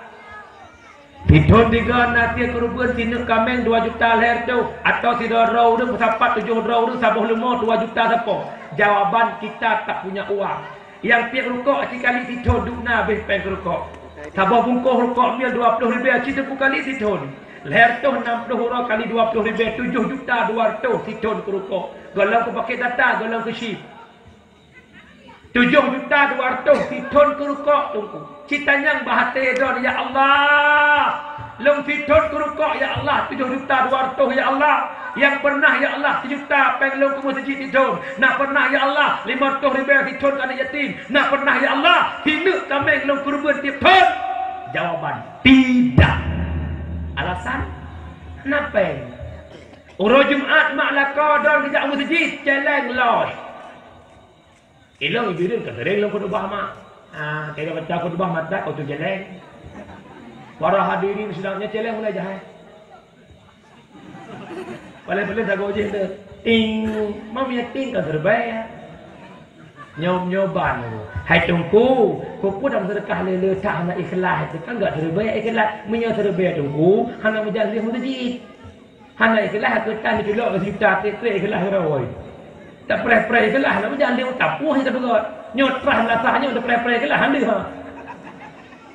Sithon tiga na sie keureubeuen, sineuk kaméng dua juta lhèe reutôh, atawa sidroe-droe ureueng peusapat tujoh droe ureueng saboh leumo dua juta sapo. Jawaban, kita tak punya uang. Nyang piep rukok sikali sithon dubna abéh péng keu rukok. Saboh bungkôh rukok mil dua ploh ribèe, siteupeu kali sithon. Lhèe reutôh nam ploh uroe kali dua ploh ribèe, tujoh juta dua reutôh sithon keu rukok. Gohlom keu paket data, gohlom keu chip. Tujoh juta dua reutôh sithon keu rukok, Teungku. Ci tanyong bak até droe, "Ya Allah, lôn sithon keu rukok, ya Allah, tujoh juta dua reutôh, ya Allah. Nyang pernah, ya Allah, sijuta péng lôn keu meuseujid sithon. Na pernah, ya Allah, limong reutôh ribèe sithon keu aneuk yatim. Na pernah, ya Allah, sineuk kaméng lôn keureubeuen tiep thon." Jawaban, tidak. Alasan, na péng. Uroe Jumat mak lakoe droe geujak meuseujid, céléng lom. Ilôn i Bireuen ka seuréng lôn khutubah mak. Ah, kira baca khutubah mata kau tu jeleng. Para hadirin sidang nyoe jeleng mulai jahai. Paling-paling sagoe jih tu. Ting, mam ya ting ka seureubée. Nyob-nyob ban tu. Hai Teungku, peue-peue dan seudeukah le-le that hana ikhlas tu kan gak seureubée ikhlas. Meunyoe seureubée Teungku, hana meujan lheueh meuseujid. Hana ikhlas, keutan ditulok sijuta trek-trek ikhlas keudroe. Tapreh-preh ikhlas, nak beujan lé tapuih tapeugöt. Nyoe trah meunasah nyoe tapreh-preh ikhlas, hana ha.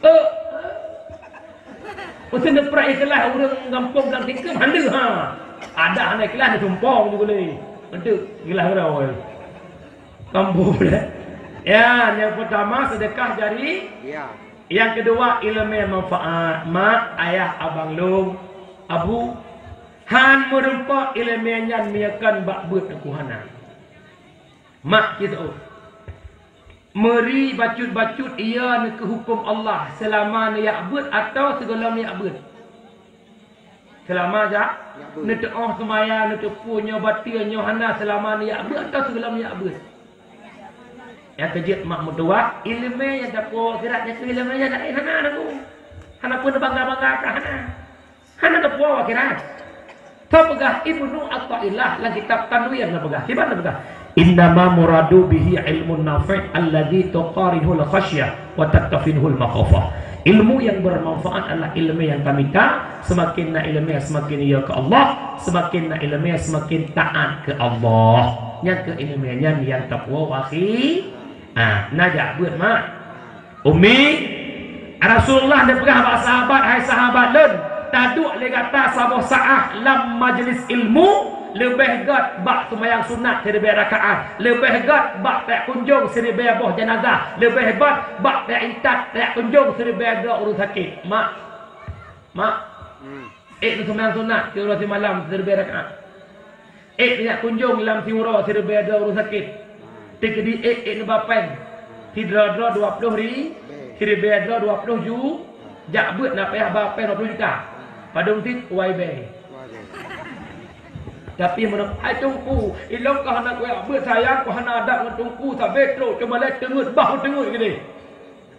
Eh. Meusti neupreh ikhlas ureueng gampông blang tingkeum, hana ha. Adak hana ikhlas, neusumpong ju gulé. Enteuk ikhlas keudroe. Kampung dah. Ya, yang pertama sedekah jari. Ya. Yang kedua, ileumèe manfaat. Mak, ayah, abang lôn, abu, han meureumpok ileumèe nyan meunyoe kon bak beuet Teungku hana. Mak, kita meuri bacut-bacut iya neukeu huköm Allah seulama neujak beuet atawa sigohlom neujak beuet? Seulama jak? Jak beuet. Neuteu'oh seumaya, neuteupeue nyoe bateue nyoe hana seulama neujak beuet atawa sigohlom neujak beuet? Nyang keujeuet mak meutuwah, ileumèe nyang tapuwoe akhirat nyan keuh ileumèe nyang laén hana, Teungku. Hana peue neubangga-bangga kah, hana. Hana tapuwoe akhirat. Teupeugah Ibnu Athaillah lam kitab Tanwir, neupeugah, kiban neupeugah, "Innama muradu bihi ilmun nafi' alladzi tuqarinuhul khasyah wa tattafinuhul makhafah." Ilmu yang bermanfaat adalah ilmu yang kami minta, semakin na ilmu semakin ya ke Allah, semakin na ilmu semakin taat ke Allah. Nyang ke ilmu nyan yang takwa wakhi. Ah, na jak buet mak. Umi, Rasulullah neupeugah bak sahabat, "Hai sahabat lôn, taduek lé gata saboh saah lam majlis ilmu, leubeh gét bak seumayang sunat siribèe rakaat, leubeh gét bak tajak kunjong siribèe boh janazah, leubeh gét bak tajak intat, tajak kunjong siribèe droe ureueng sakét." Mak, mak, ék neuseumayang sunat siuroe simalam siribèe rakaat. Ék neujak kunjong lam siuroe siribèe droe ureueng sakét. Teukeudi ék, ék neuba péng. Sidroe-droe dua ploh ri, siribèe droe dua ploh ju, jak beuet na payah ba péng dua ploh juta. Padum cit, wai bèe. Tapi meunan, hai Teungku, ilôn ka hana kuyak beuet sayang, ku hana adat ngon Teungku, sabé trok, cuma lé teungeut, bah teungeut keudéh.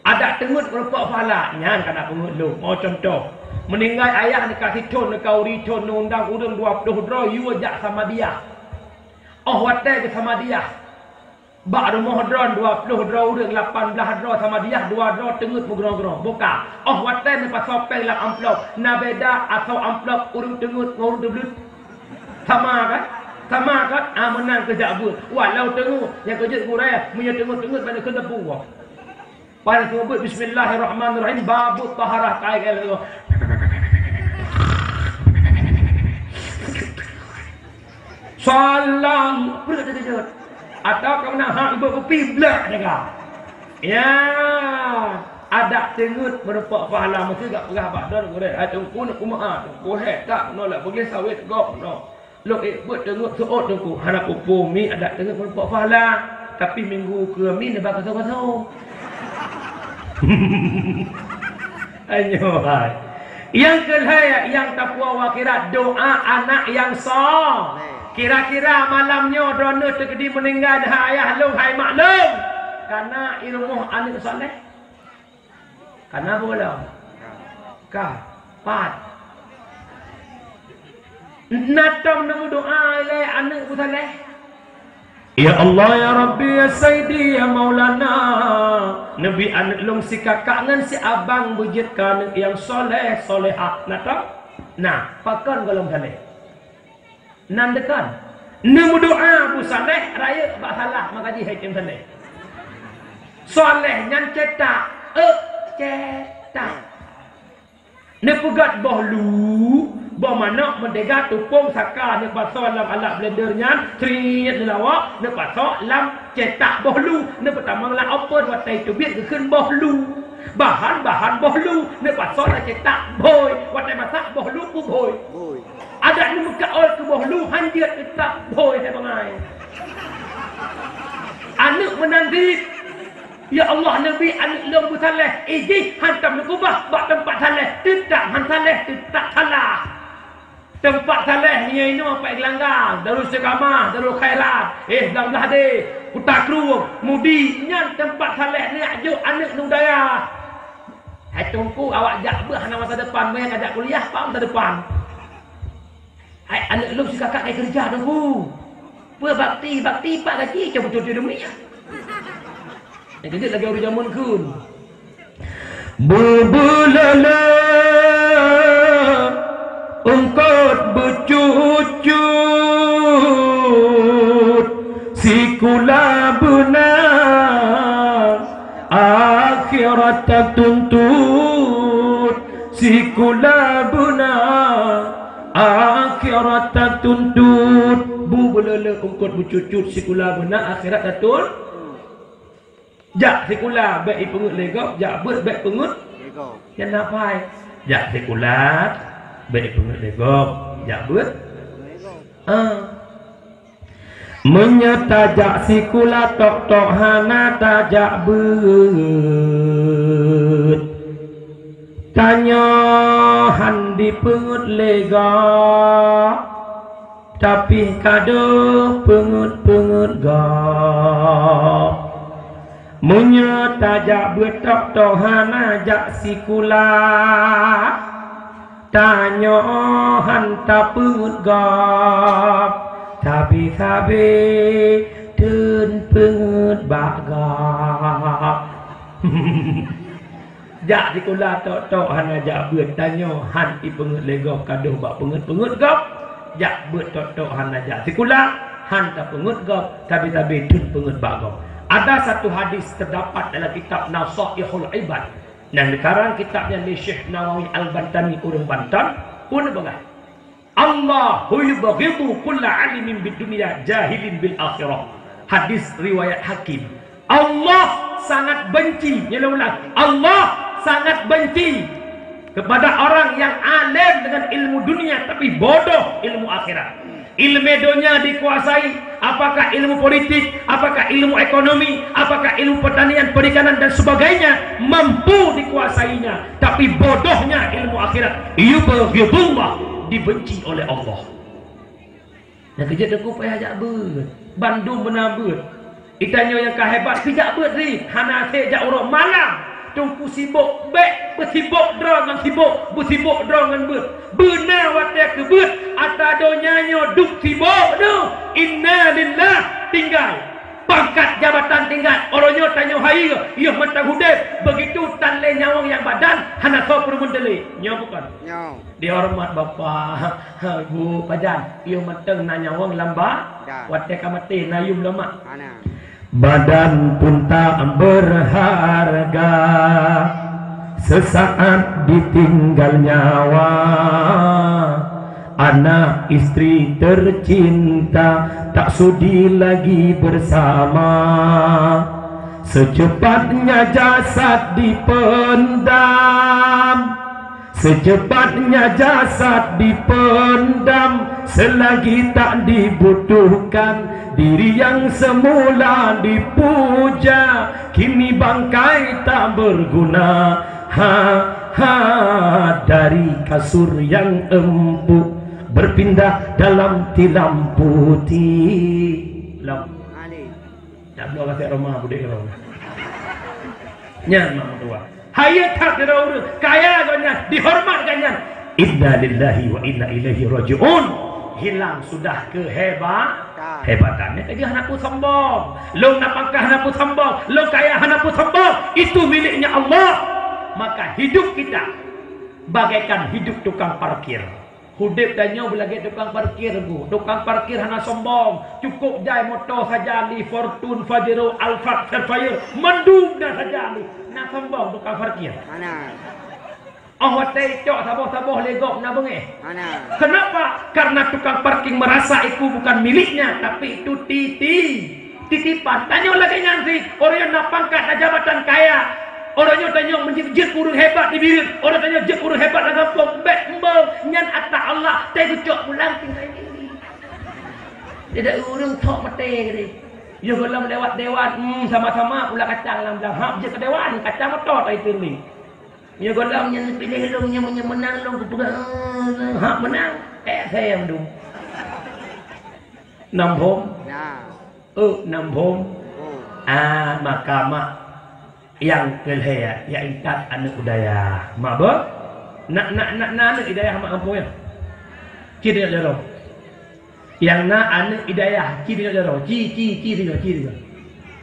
Adak teungeut meurumpok pahala, nyan kana peungeut lôn. Oh, contoh, meuninggai ayah neuka sithon, neuka uri thon, neuundang ureueng dua ploh droe yue jak samadiah. Oh, watèe geusamadiah, bak rumoh droe dua ploh droe ureueng, lapan blaih droe samadiah, dua droe teungeut meugroe-groe. Buka. Oh, watèe neupasoe péng lam amplop, na beda asoe amplop ureueng teungeut ngon ureueng teubleuet. Sama kan? Sama kan? Ah, meunan keu jak beuet. Walau teungeut, nyang keujeuet gurèe, meunyoe teungeut-teungeut, ban kheun teupeu. Pan seumeubeuet bismillahirrahmanirrahim, babut taharah kai kai lagèe. Salam, peue teukeujot? Atawa kamoe na hak ibu kupi blak jaga. Ya, adak teungeut meurumpok pahala meusti gak peugah bak droe gurèe. Ah, Teungku nak kumaha, Teungku hèk tak, noe lak beugléh sawét gob noe. Lôn ék beuet teungeut seuôt Teungku, hana peue-peue mi adak teungeut meurumpok pahala, tapi minggu keue mi neuba kasoe-kasoe. Nyoe hai. Nyang keulhèe nyang tapuwoe akhirat, doa anak nyang so. Kira-kira malam nyoe droeneuh teukeudi meuninggai, hai ayah lôn, hai mak lôn, kana i rumoh aneuk saleh? Kana beugohlom? Ka. Pat. Na tom neumeudoa lé aneuk beusaleh? Ya Allah, ya Rabbi, ya Sayyidi, ya Maulana, neubi aneuk lôn sikakak ngon siabang beujeuet keu aneuk nyang soleh, solehah. Na tom? Na, pakon gohlom saleh? Nan deukon. Neumeudoa beusaleh, rayeuk bak salah, maka jih hai tem saleh. Saleh nyan cetak, euk cetak. Neupeugöt boh lu, boh manök, meudega, tupông, saka, neupasoe lam alat blender nyan, triet neulawok, neupasoe lam cetak boh lu, neupeutamong lam open, watèe teubiet geukheun boh lu. Bahan-bahan boh lu, neupasoe lam cetak bhôi, watèe masak boh lu peubhôi. Bhôi. Adak neumeukaôi keu boh lu, hanjeuet teutap bhôi hai bangai. Aneuk meunan cit. Ya Allah, neubi aneuk lôn beusaleh, ijih hantom neukeubah bak teumpat saleh, teutap han saleh, teutap salah. Teumpat saleh nyoe inoe Pak Geulanggang, Darul Istiqamah, Darul Khairat, eh, Blang Blahdeh, Kuta Krueng, Mudi, nyan teumpat saleh neujak jok aneuk neudaya. Hai Teungku, awak jak beuh hana masa depan, meunan ka jak kuliah, pat masa depan? Hai aneuk lôn sikakak kai keureuja, Teungku. Peue bakti, bakti pat gaji, cok beutôi-beutôi demi nyan. Nyang keujeuet lagèe ureueng jameun kheun. Beubeuleuleuk eungkôt beucut-cut, sikula beuna akhirat tatuntut, sikula beuna akhirat tatuntut. Beubeuleuleuk eungkôt beucut-cut, sikula beuna akhirat tatuntut. Jak sikula bèk ipeungeut lé gob, jak beuet bèk peungeut. Lé gob. Nyan na pai. Jak sikula bèk ipeungeut lé gob, jak beuet. Lé gob. Ah. Meunyoe tajak sikula tok-tok hana tajak beuet, tanyoe han dipeungeut lé gob. Tapi ka deuh peungeut-peungeut gob. Meunyoe tajak beuet tok-tok hana jak sikula, tanyoe han tapeungeut gob, sabe-sabe teun peungeut bak gob. Jak sikula tok-tok hana jak beuet, tanyoe han ipeungeut lé gob, ka deuh bak peungeut-peungeut gob. Jak beuet tok-tok hana jak sikula, han tapeungeut gob, sabe-sabe teun peungeut bak gob. Ada satu hadis terdapat dalam kitab Nasaihul Ibad. Nyang dikarang kitab nyan lé Syekh Nawawi Al-Bantani, ureueng Banten, peue neupeugah, "Allahu yubghidu kulla alimin bid dunya jahilin bil akhirah." Hadis riwayat Hakim. Allah sangat benci, nyoe lôn ulang, Allah sangat benci kepada orang yang alim dengan ilmu dunia tapi bodoh ilmu akhirat. Ilmu dunia dikuasai, apakah ilmu politik, apakah ilmu ekonomi, apakah ilmu pertanian, perikanan dan sebagainya, mampu dikuasainya, tapi bodohnya ilmu akhirat. Yubghidullah, dibenci oleh Allah. Nyang keujeuet Teungku payah jak beuet. Bandum beuna beuet. Geutanyoe nyang ka hebat pih jak beuet ri, hana sép jak uroe malam. Teungku sibok bèk, beusibok droe ngon sibok, beusibok droe ngon beuet. Beuna watèe keu beuet, ata donya nyoe duek sibok deuh. Innalillah, tinggai. Pangkat jabatan tinggai, uroe nyoe tanyoe hayeue, yoh mantong udép, begitu tan lé nyawöng nyang badan, hana soe peurumeun teuh lé. Nyoe bukon? Nyoe. Dihoreumat bapak, ibu, pajan, yoh mantong na nyawöng lam ba-, Dan. Watèe ka maté, na yum lom mak. Hana. Badan pun tak berharga, sesaat ditinggal nyawa. Anak istri tercinta tak sudi lagi bersama. Secepatnya jasad dipendam, secepatnya jasad dipendam, selagi tak dibutuhkan. Diri yang semula dipuja, kini bangkai tak berguna. Ha, ha, dari kasur yang empuk berpindah dalam tilam putih. Lam. Alik. Nyak bloe kasét Roma budek keudroe. Nyan mak meutuah. Hayeue that sidroe ureueng, kaya gobnyan, dihoreumat gobnyan. Inna lillahi wa inna ilaihi raji'un. Hilang sudah keheba-, hebatan. Nyan lagèe hana peusombong. Lôn na pangkat hana peusombong, lôn kaya hana peusombong. Itu miliknya Allah. Maka hidup kita bagaikan hidup tukang parkir. Udép tanyoe beulagèe tukang parkir, Bu. Tukang parkir hana sombong. Cukôp jai moto sajan, Fortuner, Pajero, Alphard, Vespasar, mandum na sajan. Na sombong tukang parkir? Hana. Óh watèe icok saboh-saboh lé gob na beungéh? Hana. Kenapa? Karena tukang parkir merasa itu bukan miliknya, tapi itu titi-, titipan. Tanyoe lagèe nyan sit, ureueng nyang na pangkat, na jabatan, kaya. Ureueng nyoe tanyoe meunyoe jeuet ureueng hebat di Bireuen, ureueng tanyoe jeuet ureueng hebat lam gampông, bèk mbong, nyan ata Allah, teucok pulang tinggai diri. Tidak ureueng thok maté geude. Yoh gohlom lewat dewan, hmm, sama-sama pula kacang lam blang, hab jeuet keu dewan, kacang moto tai teuling. Yoh gohlom nyan piléh lôn, nyan meunyoe meunang lôn kupeugah, eh, hab meunang, eh, saya mendung. Nam hom? Nah. Eh, nam hom? Oh. Ah, maka mak nyang keu lhèe, ya intat aneuk u dayah. Mak beuh? Nak, nak, nak, nak aneuk i dayah mak gampông nyan? Cit nyoe jaroe. Nyang na aneuk i dayah, cit nyoe jaroe. Ci, ci, ci nyoe, ci nyoe.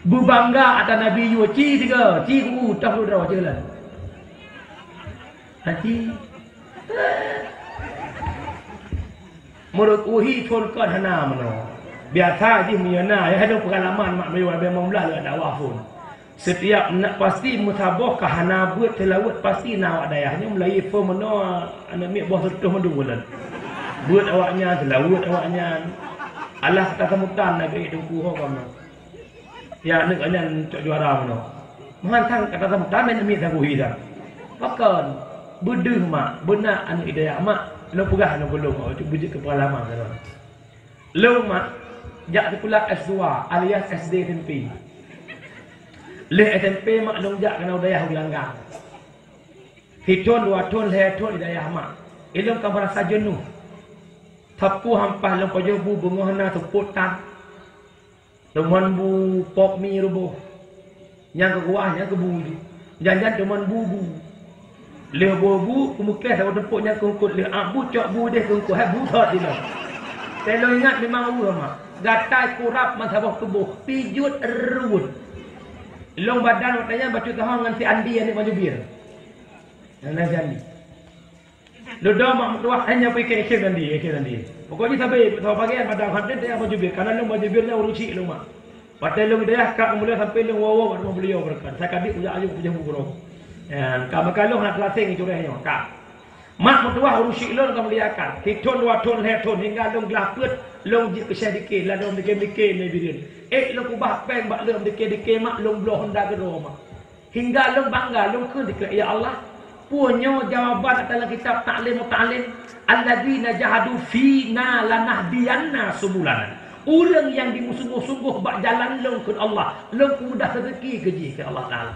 Beubangga ata Nabi yue, ci sigoe, ci ku, toh droe, ci lom. Haji. Meureukuhi phôn kon hana meunoe. Biasa jih meunyoe na, ya, ada pengalaman mak meuyoe, ada memang belah lewat dakwah phôn. Setiap nak pasti meusaboh ka hana beuet seulaweuet, pasti na awak dayah nyoe meulayeue phôn meunoe, aneuk miet boh seureutôh mandum buleuen. Beuet awak nyan, seulaweuet awak nyan. Alah ka taseumutan na geuék teungku ho kamoe. Ya, aneuk nyan cok juara meunoe. Meuhan sang kata sama tamén miet sagoe hi sang. Pakon? Beudeuh mak, beuna aneuk i dayah mak. Lôn peugah aneuk gulong, oh, cuk beujeuet keu peungalaman keudroe. Lôn mak, jak sikula S dua alias S D S M P. Lheuh S M P mak lôn jak keunoe dayah u Gelanggang. Sithon, dua thon, lhèe thon i dayah mak. Ilôn ka meurasa jeuneuh. Sapeue hampah lôn pajoh bu beungoh na seupôt tan. Teuma bu pop mi ruboh. Nyang keu kuah, nyang keu bu jih. Jan-jan teuma bu-bu. Lheueh bu-bu, peumukeh saboh teupok nyang keu eungkôt. Lheueh ap bu, cok bu deh keu eungkôt. Hai bu thot dilèe. Teuh lôn ingat memang ureueng mak. Gatai kurap ban saboh tuboh. Pijuet reuweuet. Lôn badan watèe nyan bacut tahong ngon si Andi aneuk Mak Jubir. Nyan na si Andi. Lôn dong mak meutuwah, hana pike ikheun Andi, ikheun Andi. Pokok jih sabe, sabe pagèe padang hantén teuh Mak Jubir. Karena lôn Mak Jubir nyan ureueng chik lôn mak. Watèe lôn di dayah ka mulia sampai lôn woe-woe bak rumoh beliau beureukat. Saya kadek ujak ayong pujah bugurong. Ya, ka meukalon hana teulaseng cureh nyoe, ka. Mak meutuwah ureueng chik lôn ka mulia kan. Sithon dua thon lhèe thon hingga lôn glah peuet lôn jeuet keu syèh dike, ladôm dike-dike mé bireuen. Ék lôn kubah pèng bak lôn dike-dike mak lôn bloe honda keudroe mak. Hingga lôn bangga, lôn kheun dikeue, "Ya Allah, peue nyoe jawaban ata lam kitab Ta'lim Muta'allim, 'Alladzina jahadu fina lanahdiyanna subulana.'" Ureueng nyang jimeusunggoh-sunggoh bak jalan lôn kheun Allah, lôn peumudah reuzeki keu jih kheun Allah Taala.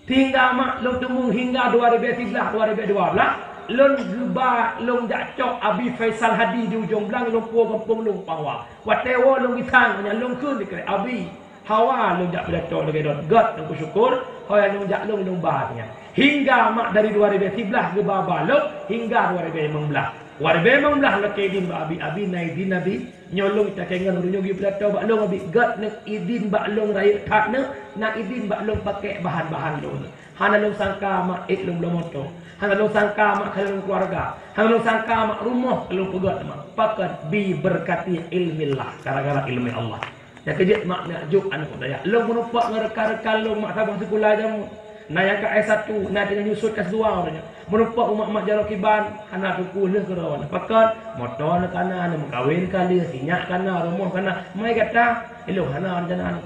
Hingga mak lôn teumeung hingga dua ribèe siblaih, dua ribèe dua blaih, lôn geuba lôn jak cok Abi Faisal Hadi di Ujong Blang, lôn puwoe gampông lôn Pangwa. Watèe woe lôn gisang nyan lôn kheun dikeue, "Abi, hawa lôn jak pidato lagèe dot, gèt lôn peusyukur, hawa lôn jak lôn, lôn ba nyan." Hingga mak dari dua ribèe siblaih geuba-ba lôn hingga dua ribèe limong blaih. Dua ribèe limong blaih lakèe idin bak Abi, "Abi, na idin Abi, nyoe lôn takèe ngon ureueng nyoe geupidato bak lôn Abi, gèt neuk idin bak lôn rayeuk that neuk, na idin bak lôn pakèk bahan-bahan lôn." Hana lôn sangka mak ék lôn bloe moto. Hana lôn sangka mak ka lôn keuluwarga. Hana lôn sangka mak rumoh ka lôn peugèt mak. Pakon? Bi berkati ilmillah, gara-gara ilmu Allah. Nyang keujeuet mak neujok aneuk dayah. Lôn meurumpok ngon rekan-rekan lôn mak saboh sikula jameun. Na nyang ka S satu, na tinggai nyusut S dua uroe nyoe. Meurumpok umat-umat jaroe kiban, hana tuku lheueh keudroe. Pakon? Moto na kana, na meukawen ka lheueh, sinyak kana, rumoh kana. Mai gata, ilôn hana rencana aneuk.